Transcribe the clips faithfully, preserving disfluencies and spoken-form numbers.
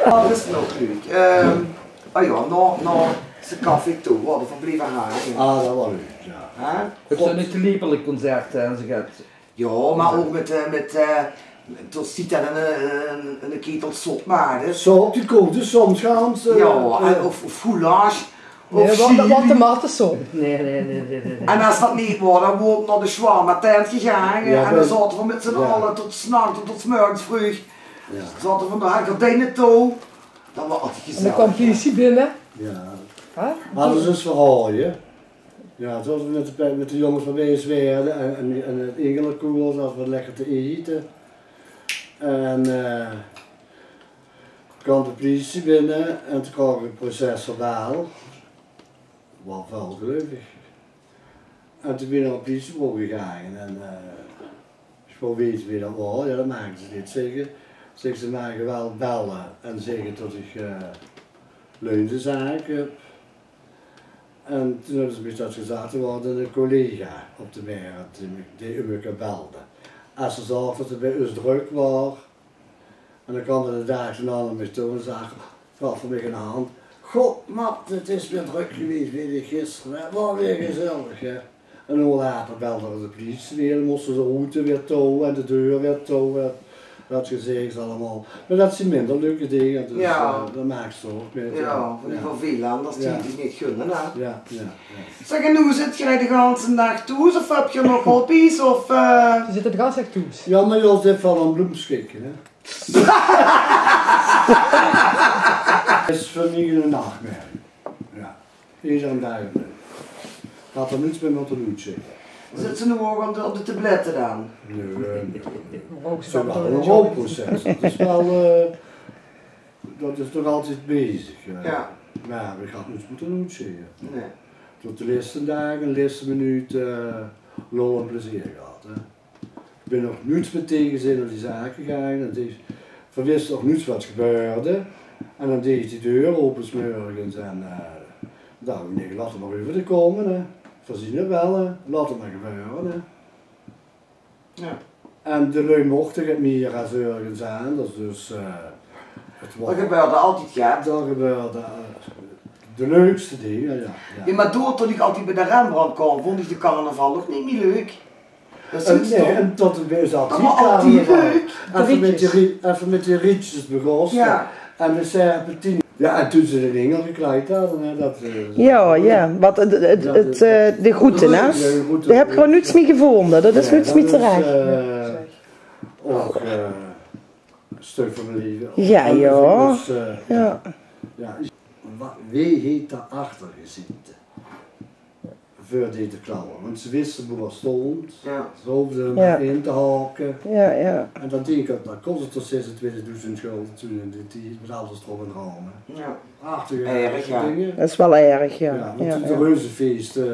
Dat is nog leuk. Ehm, ah ja, nao, nao ze café toe, wao v'r blieve hange. Ah, dat waor leuk, ja. Hè? Höbs se neet te lepelik concert, hè, ze get. Ja, maar ouch mit, eh, mit, eh, toen stiet dan ein, ein, ein ketel sop, maar, hè. Sop, die kookde soms gans, eh, ja, en, eh, of, of goulash. Nae, of chili. Wat de matte zo. Nae, nae, nae, nae, nae, nae. En es dat neet waor, dan woort nao de shawarma-tent gegange. Ja, en dan zaote v'r mit z'n alle tot 's nachs, tot 's mörges vreug. Ja. Zaote v'r van de gordijne toe. Dat waor altied gezellig, hè. En dan kwaam de pliesie binne. Ja. Hè? Hadde ze 'n verhaolke. Ja, toen zaote v'r mit de, mit de jónges van W S W en, en, en 't Ingelenkoor zaote v'r lekker te ete. En, eh, kwaam de pliesie binne en toen kraog ich ein proces-verbaal. Waal väöl, geluif ich. En toen bin ich nao 't pliesiebureau gegange en, eh, ich wól weite wae dat waor. Ja, dat mage ze neet zègke. Zègke ze: "Mage waal belle en zègke tot ich, eh, lui in de zaak höb." En toen höbbe ze mich dat gezag, toen waor d'r eine collega op de Merret dae mich, dae mich belde. Es ze zaog tot 't bie us drök waor, en dan kwaam d'r de daag daonao nao mich toe en zag: "Vraog veur mich ein hand." "God, Mat, 't is weer drök gewaes, weit ich, gister, hè. Waor weer gezellig, hè." En ein oor later belde de pliesie weer, móste ze de roete weer toe en de deur weer toe, hè. Dat gezeiks allemaol. Maar dat zien minder leuke dinger, dus, ja, eh, dat maaks se ouch mit, ja. Ja, van die vervelende, es die, ja, die neet gunne, hè. Ja, ja, ja. Zeg, en noe zit geer de ganse daag thoes of höb geer nog hobby's, of, eh? Ze zitte de ganse daag thoes. Ja, maar ja, ze haet waal ein bloem schikke, hè. Is veur mich ein nachtmerrie. Ja. Iedere daag opnuuj. Had d'r niks mie mótte oetzègke. Zit ze noe ouch op de, op de tablette dan? Nae, nae, nae. Ze waal ein rouwproces. Dat is waal, eh, dat is nog altied bezig, eh. Ja. Maar ich had niks mótte oetzègke. Nae. Tot de lèste daag en lèste minuut, eh, lol en plezeer gehad, hè. Ich bin nog noeits mit tegezin nao die zaak gegange. En ich wis ouch noeits wat gebeurde. En dan deeg ich die deur ope 's mörges en, eh, dach ich: "Nae, laot 'r maar euver te kómme, hè. Veer zeen 't waal, hè. Laot 't maar gebeure, hè." Ja. En de lui mochte 't mier es örges aanders, dus, eh, 't waor... D'r gebeurde altied get. D'r gebeurde, eh, de leukste dinger, ja, ja. Ja, maar doortot ich altied bie de Rembrandt kaom, vónd ich de carnaval ouch neet mie leuk. Eh, nae, en tot 't bie us altied carnaval. Effe mit die rie-, effe mit die rietjes begós. Ja. En de serpentine. Ja, en toen ze de dinger gekleid hadde, hè, dat, eh, ja, ja, wat, 't, 't, 't, eh, de groete, hè? Ja, de groete. Dao höb ich gewoon noeits mie gevónde. Dat is noeits mie terech. Eh, ouch, eh, ein stök van mien laeve. Ja, ja. Dus, eh, ja. Ja, wa-, wae haet dao achter gezaete? Veur die te klauwe. Want ze wiste boe 'r stónd. Ja. Ze hoofde 'm maar in te hake. Ja, ja. En dan dink ich, dat kosde toch zesentwintigdoezend gölde toen in dae tied, mit alles d'rop en d'raan, hè. Ja. Prachtige dinger. Erg, ja. Dat is waal erg, ja. Ja, want toen 't reuzefees, eh,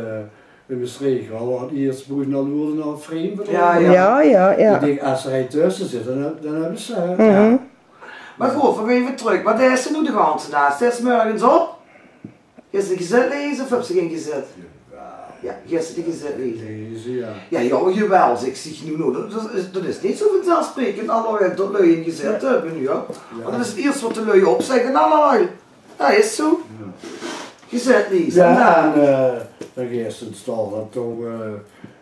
in Mestreech waor, waor 't iers boe ich nao loerde, nao 't vreemde. Ja, ja. Ja, ja, ja. Ich dink, es d'r hie tösse zit, dan höb, dan höbbe ze, hè. Mhm. Ja. Maar good, v'r gaon eve trök. Wat deis se noe de ganse daag? Steis se 's mörges op? Geis se de gezèt laeze of höbs se gein gezèt? Jawel. Ja, geis se de gezèt laeze? Laeze, ja. Ja, ja, jawel, zèk, zèk noe, noe, dat, dat is, dat is neet zo vanzelfsprekend, allemaol tot lui ein gezèt höbbe noe, hè. Ja. Want dat is 't ierste wat de lui opzègke allemaol. Dat is zo. Ja. Gezèt laeze. Ja, en dan, eh, dan geis se in 't stal dan toch, eh,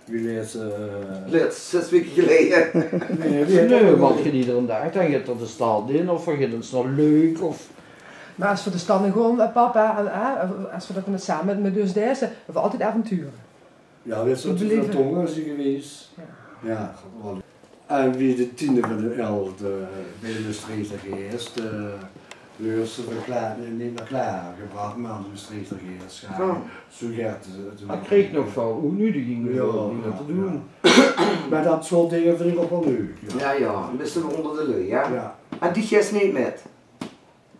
wie lees, eh, lees, zes waeke geleje. Nae, wie... Nae, want geer iedere daag, dan geit d'r de stad in, of geer geit ins nao Leuk, of... Maar es v'r de stad in gaon, eh, pap, hè, en, hè, es v'r dat dan same mit, mit us deis, höbbe v'r altied avonture. Ja, wie is dat... Beleven. Tongen is gewaes. Ja. Ja, dat waor... En wie de tiende van de elfde bie de Mestreechter Geis, eh, woort ze verklaord, neet mie klaorgebrach, maar aan de Mestreechter Geis. Oh. Zo geit 't. Dat kreeg nog väöl oetnudigingen, ja, um dat te doon. Maar dat soort dinger vind ich ouch waal leuk, ja. Ja, ja, en bis se weer ónger de lui, ja. Ja. En die geis neet mit?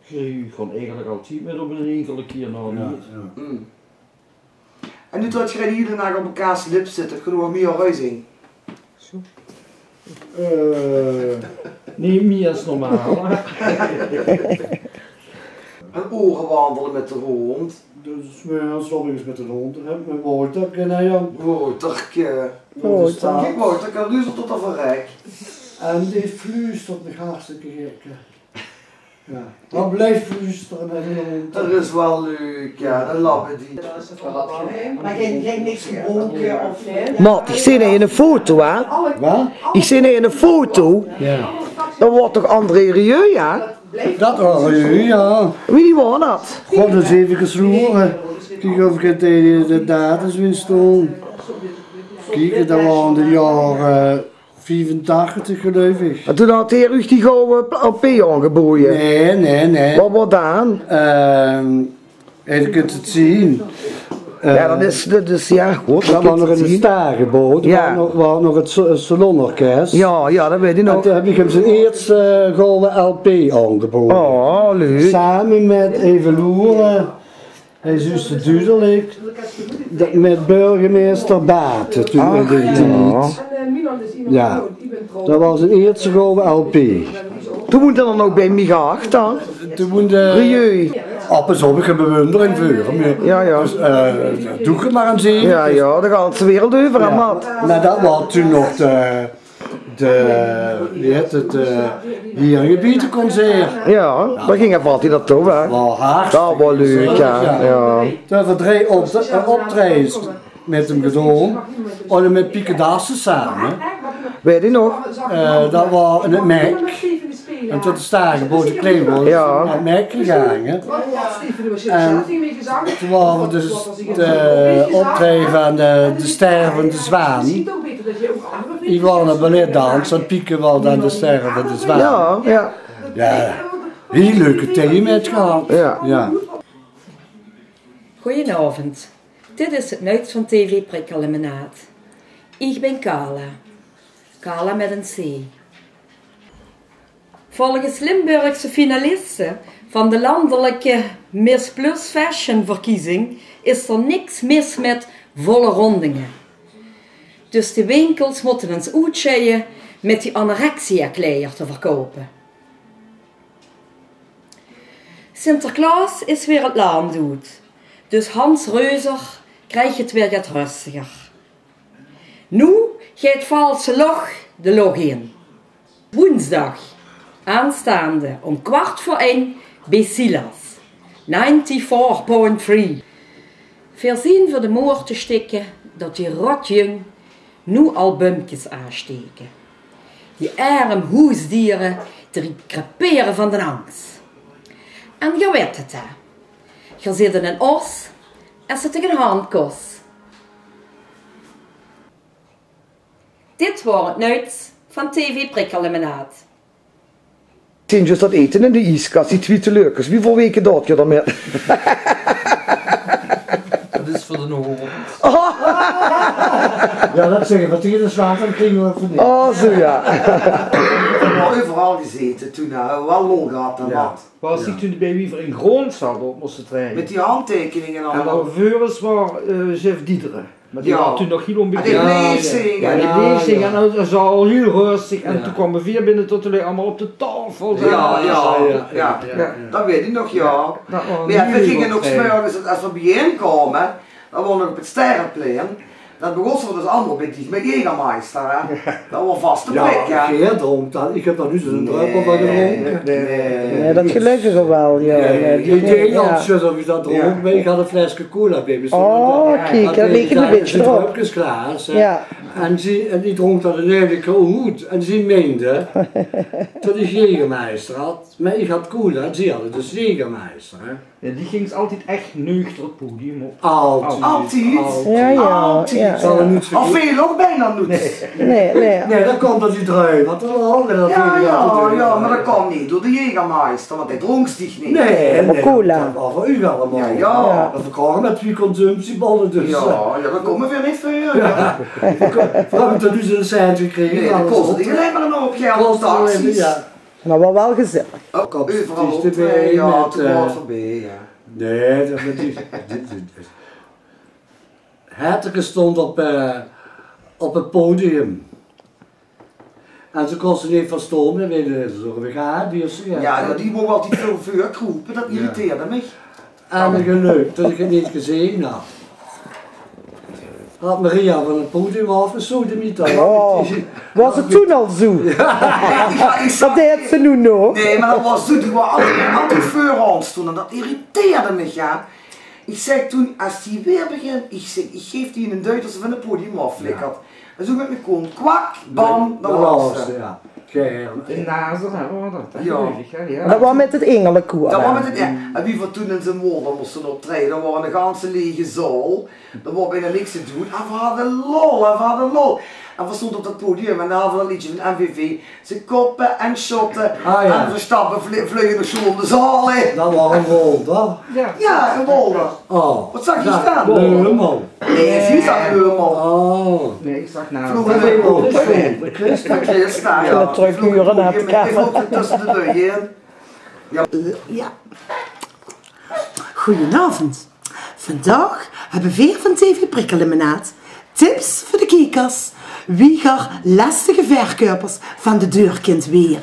Ich gaon eigelik altied mit, op ein inkele kier nao neet. Ja. Mm. En noe tot geer de hiele nach op elkaars lip zitte, höb geer noe waal mie ruzie? Zo. Eh, neet mie es normaal, hè? En oere wandele mit de hóndj. Dus, eh, soms mit de hóndj, hè, mit Wouterke, hè, Jan? Wouterke. Wouterke. Kiek, Wouterke, ruuzelt tot 'r verrek. En die fluustert mich hartstikke gek, hè. Ja. Wat blijf fluustere mit de hóndj? Dat is waal leuk, ja, de labbediet. Mer gein, gein niks gedrónke of, hè? Mat, ich zeen hie 'n foto, hè? Wat? Ich zeen hie 'n foto. Ja. Dat waor toch André Rieu, ja? Dat waor Rieu, ja. Wie waor dat? God, ins eve loere. Kiek of ich 't, eh, de data's win staon. Kiek, dat waor in de jaore viefentachtig, geluif ich. En toen had de heer uch die gouwe pl-, L P aongeboje? Nee, nee, nee. Wat, wat dan? Ehm, en ge kunt 't zeen. Ja, dat is, dat is, ja, god, dat waor nog in 't Staargebouw. Ja. Waor nog, waor nog 't sa-, salonorkes. Ja, ja, dat weit ich nog. En toen höb ich 'm zien ierste, eh, gouwe L P aongeboje. Oh, leuk. Same mit, eve loere. Hae zuus 't dudelik. Dat mit burgemeister Baten toen in dien tied. Ja. Dat waor zien ierste gouwe L P. Toen woende 'r nog bie mich achter. Toen woende... Rieu. Op en zo höb ich 'n bewundering veur häöm, ja. Ja, ja. Dus, eh, doot 't mer ins eve. Ja, ja, de ganse wereld euver, hè, Mat. Mer dat waor toen nog de De, wie hèt 't, eh, hie in 't gebied de concert. Ja, dao góng 'r altied nao toe, hè. Waor hartstikke leuk, ja. Toen höbbe v'r drie op-, eh, optraejes mit häöm gedaon. En mit Pieke Dassen same. Weit ich nog. Eh, dat waor in 't Mek. En toen 't Staargebouw te klein waor, is 't nao 't Mek gegange. En toen waore v'r dus de optraeje van de, de Stervende Zwaan. Ich waor 'ne balletdans en Pieke waor dan de Stervende Zwaan. Ja, ja. Ja, hiel leuke tieje mit gehad. Ja. Ja. Goojenaovend. Dit is 't nuits van T V Prikkellimenaad. Ich bin Carla. Carla mit ein C. Volges Limburgse finaliste van de landelijke Miss Plus Fashion verkiezing is d'r niks mis mit volle rondinge. Dus de winkels mótte ins oetsjeie mit die anorexia-kleier te verkoupe. Sinterklaos is weer 't land oet, dus Hans Reuzer krieg 't weer get rustiger. Noe geit Valse Log de log in. Woensdag aanstaande óm kwart veur ein bie Silas, ninety-four point three. Veer zien veur de moer te stikke dat die rotjung noe al bumkes aansteke. Die erm hoesdiere, die krepere van den angs. En geer weit 't, hè. Geer zit in 'nen os es 't dich in de hand kos. Dit waor 't nuits van T V Prikkellimenaad. Zeen zjus dat ete in de ieskas, die twie teleurkes. Wieväöl weke doot geer dao mit? Dat is veur de noorn. Ja, dat zègke v'r tege de slaaf, dan kriege v'r 't veur niks. Oh, zo ja. V'r höbbe euveral gezete toen, hè. Waal lol gehad en wat. Waor ich toen bie wie v'r in Groonsdaal op móste traeje. Mit die handteikeninge en allemaol. En veurens waor, eh, Jef Diederen. Mer die waor toen nog hiel ónbekènd. En die bleef zinge. Ja, die bleef zinge. En dat waor al hiel rustig. En toen kaome veer binne tot de lui allemaol op de taofel zaote. Ja, ja, ja. Dat weit ich nog, ja. Mer ja, veer ginge nog 's mörges, es v'r biejein kaome, dan waor nog op 't Sterreplein. Dan begóste v'r dus allemaol bie dich mit Jägermeister, hè. Dat waor vaste prik, hè. Geer drónk dat. Ich höb dao noets 'nen dröppel van gedrónke. Nae, dat geluif ich waal, ja. Nae, die deej al zjus of ich dat drónk, mer ich had e fleske cola bie mich. Oh, kiek, dat maak 't e bietje drop. Dröpkes glaas, hè. Ja. En zie, en die drónk dat in eine kier oet. En zie meinde dat ich Jägermeister had. Mer ich had cola en zie hadde dus Jägermeister, hè. Ja, die gings altied ech neuchter op 't podium op. Altied. Altied? Ja, ja. Altied. Zal 'r noets vergiete. Of väöl ouch bienao noets. Nae, nae. Nae, dat kump door die druif. Want dat waor ouch... Ja, ja, ja, mer dat kump neet door de Jägermeister, want dae drónk dich neet. Nae, mer cola. Dat waor veur uch allemaol. Ja, ja. Dat verkochte v'r mit twie consumptiebolle, dus. Ja, ja, dat kómme v'r neet veur, ja. V'r höbbe tot noe zoe'n cent gekrege. Nae, dat kosde dich allein mer 'nen houp geld op taxis. Ja. Mer waal, waal gezellig. Euveral optraeje, ja, toen waor 't veurbie, ja. Nae, dat, dat is, dit, dit, dit. Herteke stóng op, eh, op 't podium. En ze kóste neet verstaon, mer wille ze zorge gehad, die is ze, ja. Ja, die wou altied väöl veur kroepe, dat irriteerde mich. En gelök dat ich 't neet gezeen had. Had Maria van 't podium aafgesodemieterd. Oh, waas 't toen al zoe? Ja, ich zag, ich zag, wat deit ze noe nog? Nae, mer dat waas zoe, die waas altied, altied veur ós stoon en dat irriteerde mich, ja. Ich zèk toen, es die weer begint, ich zèk, ich gaef die 'nen duit tot ze van 't podium aaf flikkert. En zoe mit mien kont, kwak, bam, dat waas ze. Ja. De Nazareth, hè, waas dat, hè? Ja. Gelöf ich, hè, ja. Dat waas mit 't ingelekoer, hè? Dat waas mit 't, ja. En wie v'r toen in zien Wolder móste optraeje, dat waas 'n ganse lege zaal. Dao waas bijna niks te doen. En v'r hadde lol, en v'r hadde lol. En v'r stónge op dat podium en dao hadde v'r dat leedje van M V V. Ze koppe en shotte. Ah, ja. En v'r stappe vle-, vleugende sjoon de zaal in. Dat waas 'ne Wolder. Ja, 'ne Wolder. Oh. Wat zag ich dan? Leumal. Nae, zie zag Leumal. Oh. Nae, ich zag Nazareth. Vleugende sjoon. Christa. Christa, ja. Trök hure, hè. Ich loop tösse de lui in. Ja. Ja. Goojenaovend. Vandaag höbbe veer van T V Prikkellimonade tips veur de kiekers wie geer lestige verkuipers van de deur kint were.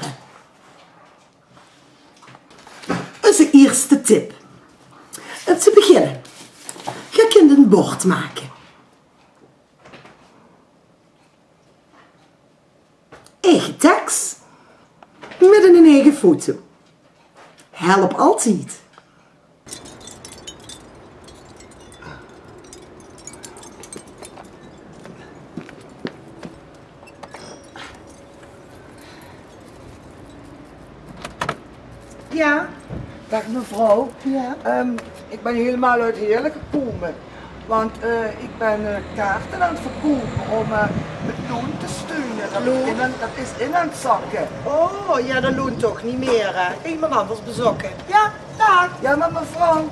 Ózze ierste tip. Óm te beginne. Geer kint ein bord make. Eige teks mit ein eige foto. Help altied. Ja. Daag mevrouw. Ja. Ehm, ik ben helemaal uit Heerlen gekomen. Want, eh, ik ben, eh, kaarten aan het verkopen om, eh, het loon te steunen. Dat is in een, dat is in aan het zakken. Oh, ja, dat loont toch niet meer, hè? Iemand anders bezoeken. Ja, daag. Ja, maar mevrouw.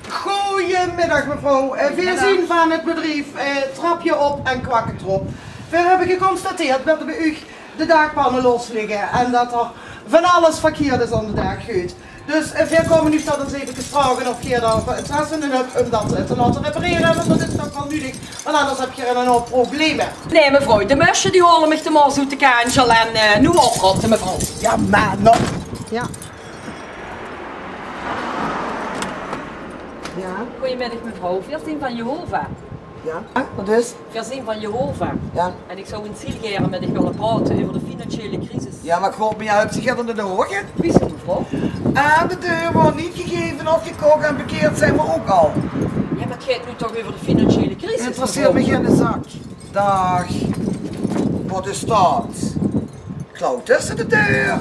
Goeiemiddag mevrouw. Eh, veer zien van het bedrief, eh, Trapje Op en Kwakketrop. Veer höbbe geconstateerd dat bij uch de daakpanne los ligge en dat er van alles verkeerd is aan de daak geut. Dus, eh, veer kómme uch dat ens eve vraoge of geer dao interesse in höb um dat, eh, te laote reparere, want dat is toch waal nudig, want anders höb geer 'nen houp probleme. Nae, mevrouw, de musje die hole mich de mors oet de kanjel en, eh, noe oprotte, mevrouw. Ja, maar nog. Ja. Ja? Goeiemiddag mevrouw, veer zien van Jehovah. Ja, wat is? Veer zien van Jehovah. Ja. En ik zou ens hiel gaer mit uch wille praote euver de financiële crisis. Ja, maar god, maar ja, höb geer dat aan de deur? Wie is het, mevrouw? Aan de deur, waor niet gegeven of gekocht en bekeerd zijn we ook al. Ja, maar het geit noe toch euver de financiële crisis, mevrouw. Interesseert mich geine zak. Daag. Wat is dat? Klauw tösse de deur.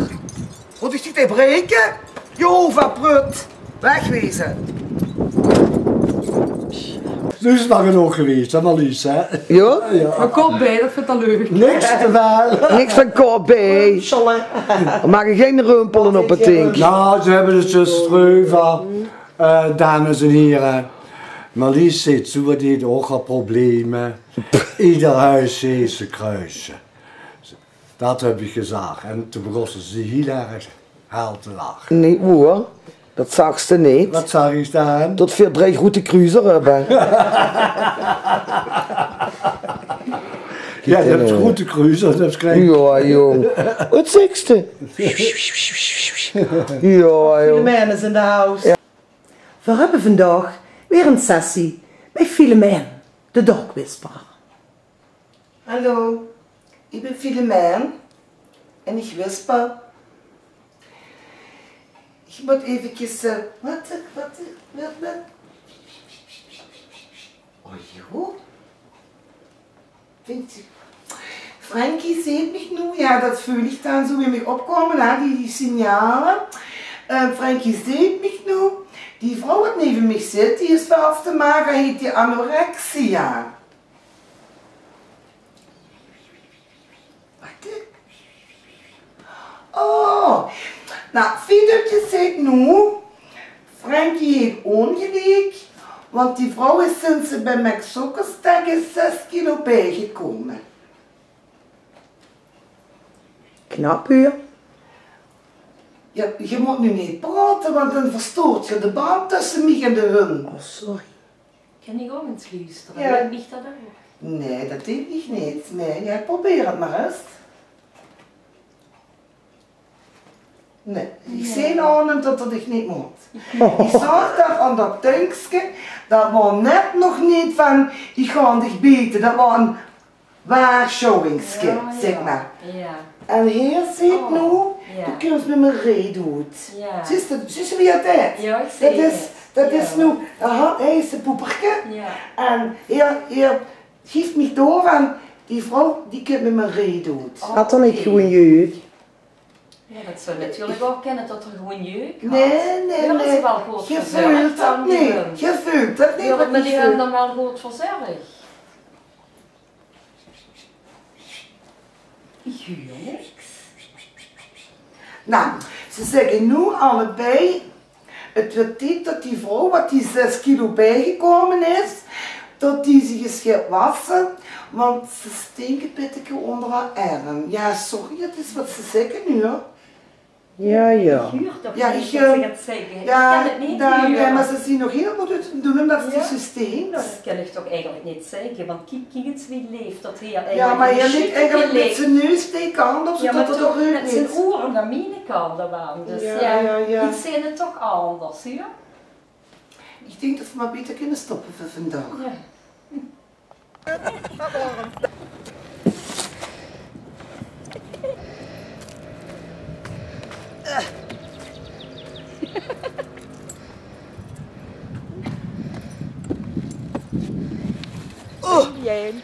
Mót ich die breke? Jehovah, prut. Wegwezen. Noe is 't mer genóg gewaes, hè, Marlies, hè? Ja? Ja. Ein kop bij, dat vindt 'r leuk. Niks te väöl. Niks van kop bij. Rumpsele. We maken geen rumpelen op het ding. Nou, ze höbbe 't zjus dreuver, eh, dames en hiere. Marlies zit zoe, die haet ouch al probleme. Ieder huis haet zien kruusje. Dat höb ich gezag. En toen begóste ze hiel erg hel te lache. Neet woer. Dat zagste neet. Wat zag ich dan? Dat veer drei groete kruzer höbbe. Ja, geer höb groete kruzer, dat is klein. Ja, jóng. Wat zagste? Ja, jóng. Filomène is in de house. Ja. Veer höbbe vandaag weer ein sessie bij Filomène, de Dog Whisperer. Hallo, ich bin Filomène en ich wisper. Ich mót efkes, eh, wachte, wachte, wachte. Oh joh. Vindt ze. Frankie zeet mich noe, ja, dat veul ich dan zoe in mich opkómme, hè, die, die signale. Eh, Frankie zeet mich noe, die vrouw wat neve mich zit, die is väöl te mager, heet die anorexia. Wachte. Oh, nou, Fideltje zeet noe, Frankie heet óngeliek, want die vrouw is sinds ze bij Max Sokkerstek is zes kilo bijgekómme. Knap, huur. Ja, geer mót noe neet praote, want dan verstoort geer de band tösse mich en de hun. Oh, sorry. Kin ich ouch ins loestere? Jao. Lök mich dat ouch? Nae, dat dink ich neet. Nae, jao, probeer 't mer ins. Nae, ich zeen aan 'm dat 'r dich neet mót. Ich zaog dat aan dat dingske, dat waor net nog neet van, ich gaon dich biete. Dat waor ein waarschuwingske, zeg mer. Jao. En heer zeet noe, doe kums mit mien reet oet. Zuus se, zuus se wie 't is? Dat is, dat is noe, hae haet e poeperke. En heer, heer gief mich door van, die vrouw, die kump mit mien reet oet. Had 'r neet gewoon jeuk? Jao, dat zou natuurlik ouch kinne dat 'r gewoon jeuk had. Nae, nae, nae. Geer veult dat neet. Geer veult dat neet. Waat ich veul. Waat ich veul. Mer die höbbe 'm dan waal good verzörg. Ich huur niks. Nou, ze zègke noe allebei, 't wuuert tied dat die vrouw, wat die zès kilo biegekómme is, dat die zich ins geit wasse, want ze stink e bitteke ónger häör erm. Jao, sorry, dat is wat ze zègke noe, huur. Jao, jao. Ich huur toch neet dat ze dat zègke. Ich kin 't neet hure. Jao, mer ze zien nog hiel good oet te doon, ómdat ze die zo stink. Nou, dat kin ich toch eigelik neet zègke, want kiek, kiek ins wie leef dat heer eigelik in de sjutte geleef. Jao, mer heer ligk eigelik mit zien neus taenge de kant op, zodat 'r toch neet. Jao, mer toch mit zien oere nao miene kant op aan. Dus jao, ich zeen 't toch anders, huur. Ich dink dat v'r mer baeter kinne stoppe veur vandaag. Jao. Oh. Jee.